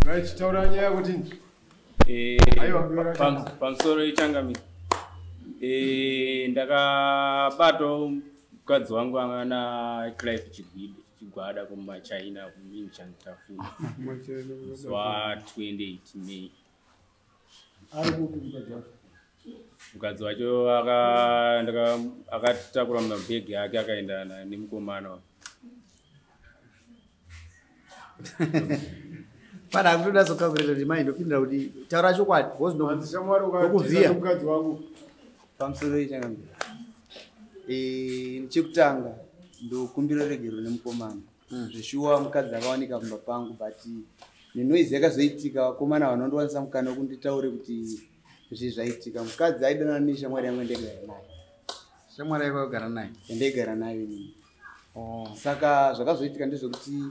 Right, taura nyaya kuti Aiwa, mbira Pamusoro ichangamira. Ndakabatawo mukadzi wangu anga na Clive Chigwada kumachina kuMinchan Tafuna musi wa 28 May. Ari kupi mukadzi wacho? Mukadzi wacho akatakura mabhegi ake akaenda nemukomana wa. Pana akutoda sokakureta kuti mai ndopindira kuti taura chokwadi because Hanzi shamwari ukatiza ndokuvhiya. nemukadzi wangu. Pamusoro ichangamira. Chekutanga ndokumbira regero nemukomana. Zveshuwa mukadzi akawanika pamba pangu, but nenoise yakazoitika vakomana vanondiwanisa mukana wekunditaure kuti zvi zvaitika. Mukadzi aidanana neshamwari yangu yandaigara naye. Shamwari yako yagara naye? Yandaigara nayo inini. Saka zvakazoitika ndezvekuti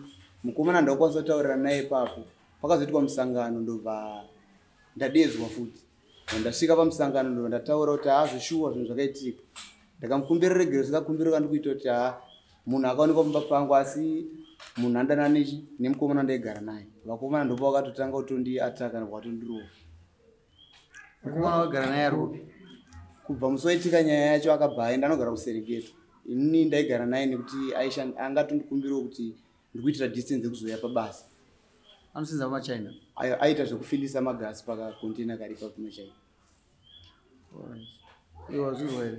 mukomana ndakukwanisa kutaurira naye ipapo. Pakazoitwa musangano ndobva ndadedzwa futi. Ndasvika pamusangano ndobva ndataura kuti haa, zveshuwa zvinhu zvakaitika. Ndakamukumbira regero, sikakumbira kandikuita kuti haa, munhu akaonekwa pamba pangu asi munhu andana nemukomana ndaigara naye. Vakomana ndopa vakatotanga kutondiataka ndovatondirova. Mukomana waigara naye ari kupi? Kubva musi waitika nyaya yacho akabva aenda, anogara kuSerengeti. Inini ndaigara naye nekuti angatondikumbirawo kuti ndikuitira distance yekuzouya pabasa. Anosenza pamachina? Ayo, aita zvekufilisa magasi pakakontena kari pamachina. Iwe wazvinzwa here?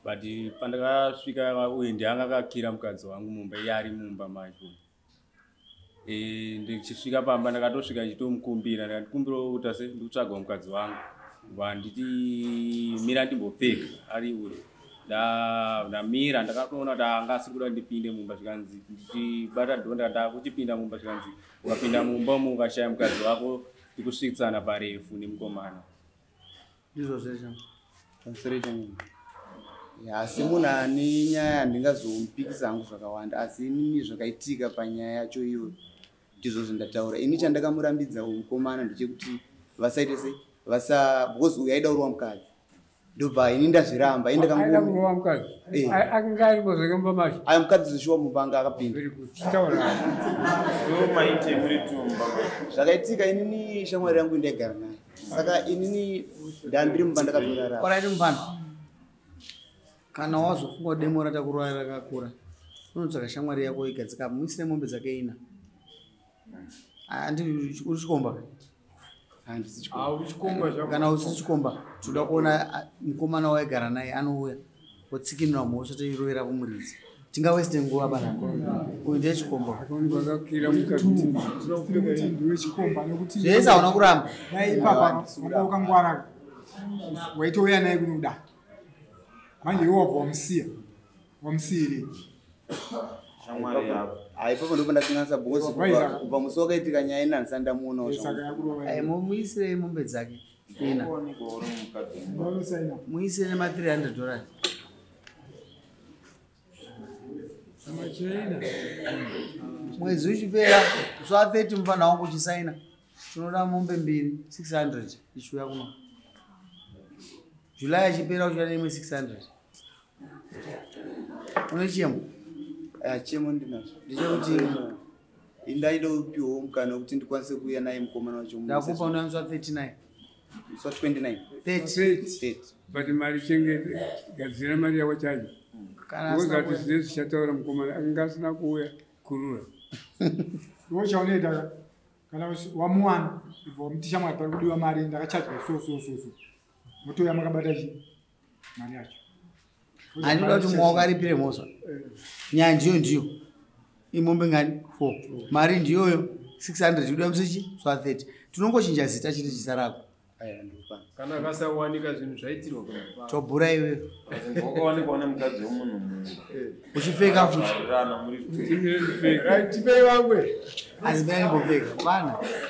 But pandakasvika uyu ndianga akakira mukadzi wangu mumba, iye ari mumba macho. Ndichisvika pamba ndakatosvika ndichitomukumbira, ndikatikumbirawo kuti ase ndikutsvaga mukadzi wangu. Vanditi mira ndimbopfeka ari uyu. Ndamira ndakatoona kuti anga asiri kuda ndipinde mumba, zvikanzi ndichibata dhonda ndakuchipinda mumba, zvikanzi ukapinda mumba umu ukashaya mukadzi wako tikusvitsana parefu nemukomana. Ndizvo zveshe. Pamusoro changu. Ya, asi munhu ane nyaya handingazomupikisa hangu zvakawanda, asi inini zvakaitika panyaya yacho iyoyo ndizvo zvandataura. Ini chandakamurambidza mukomana ndechekuti vasaite sei, vasa, because uyu aida kurova mukadzi, ndobva ini ndazviramba. Ini Aida ndakango kurova mukadzi? Eh. Akanga arimo zvake mumba macho? Aya, mukadzi zvishuwa mumba anga akapinda. Very good. Chitaura. Ndo maite muri tumba. Zvakaitika inini shamwari yangu ndaigara naye, saka inini ndandiri mumba ndakatorara. Alright mufana. Kana wazofunga demo ratakurova rakakura, unotsvaka shamwari yako igadzika, muisire mombe dzake ina. Handi uri chikomba ka? Handisi chikomba. Uri chikomba zvako. Kana usiri chikomba, toda kuona mukomana waigara naye anouya otsikinira mhosva toirovera kumuridzi. Tingaweste nguva panapa. Uyu ndiye chikomba. Akaonekwa akakira mukadzi. Kuti ndiwe chikomba nekuti Zvese hauna kuramba. Dai ipapa wanga wakangwara waitouya naye kunoda. Manje iwe wabva wamusiya. Wamusiyirei? Shamwari yako. Hai, ipapo ndipo ndakanganisa because Waiza. kubva musi wakaitika nyaya ina handisati ndamuonawo Saka zvangu. yakurova. Ai, muisirei mombe dzake ina. Wakaonekwa uri mukadzi. Unosaina. Muisire nema $300. Machina. Mwedzi uchipera musi wa 30 mufana wangu uchisaina. Tinoda mombe mbiri 600 ichiuya kuno. July achipera uchiuya neimwe 600. Une chiyemo? Ah, chiyemo ndinazvo. Ndechekuti Ini ndaida kupiwawo mukana wekuti ndikwanise kuuya naye mukomana wacho. Ndakupa unoya musi wa 39. Musi wa 29. 30. 30. But mari chengete, gadzira mari yako chacho. Kana Because asina ati kuuya. zvine zvichataura mukomana akanga asina kuuya kurura. Iwe chaunoita ka, kana wamuwana ibva wamuti shamwari pari kudiwa mari ndakachajwa so so so so. Motouya makabata chi mari yacho. Handinoda kuti mumaoko aripire mhosva. Nyaya ndiyo ndiyo. Imombe ngani? 4. Mari ndiyoyo 600 ikudiwa musi chi? Musi wa 30. Tinongochinja zita chete chisa rako. Aya, ndopano. Kana akasawanika zvinhu zvaitirwa pamba. Tobhura iwewe. Wakaonekwa nemukadzi wemunhu mumba. Uchipfeka futi. Varirana muri two. Ndimire ndipfeke. Right, tipei vangwe. Asi mira ndimbopfeka. Bana.